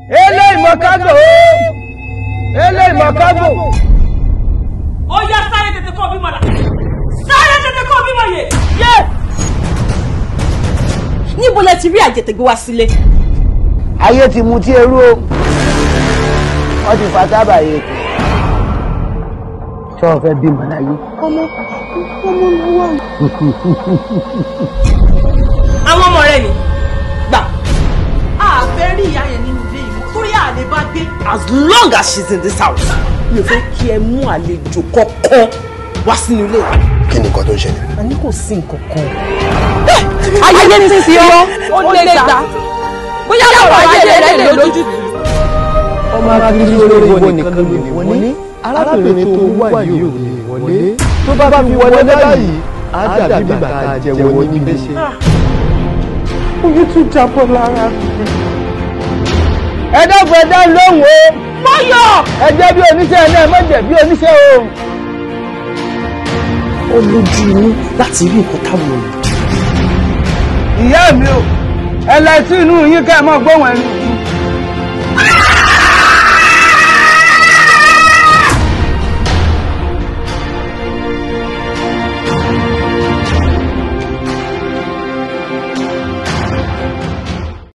Eléyìí mọ̀kágò eléyìí mọ̀kágò. Ó yá sáré tètè kó bímọ là sáré tètè kó bímọ yè yé. Níbo lẹ ti rí àjẹtẹ̀gbé wá sílé? Ayé ti mu tí eru o, wọ́n ti fa tábà yẹ kù. Ṣé o fẹ́ bímọ láyé? Ọmọ ọmọ ló wà. Àwọn ọmọ rẹ ni gbà. A fẹ́ rí ìyá yẹn nínú ilé yìí torí a lè bá gbé. As long as she's in this house. Mi ò fẹ́ kí ẹ mú àlejò kankan wá sínú ilé. Kí ni nǹkan tó ń ṣẹlẹ̀? A ní kò sí nǹkan kan. Ayé ti fi ọ́, ó lè gbà. Bóyá ọ̀rọ̀ ayé rẹ̀ lè lójútùú. Ọmọ akíní olórí nìkan ló lè wọlé. Arábìnrin tó wà yìí ò lè wọlé. Tó bá fi wọlé báyìí, á dàbí bàtà jẹ̀wọ́ níbẹ̀ ṣe. Oyún tún jábọ́ lára mi. Ẹ dákun ẹ dá lóhùn o. Mọ́yọ̀! Ẹ jẹ́ bí oníṣẹ́ náà, má jẹ́ bí oníṣẹ́ o. Ó lójú inú láti rí nǹkan táwọn ò rí. Ìyá mi o, ẹ lọ sí inú yín ká ẹ máa gbóhùn ẹnu.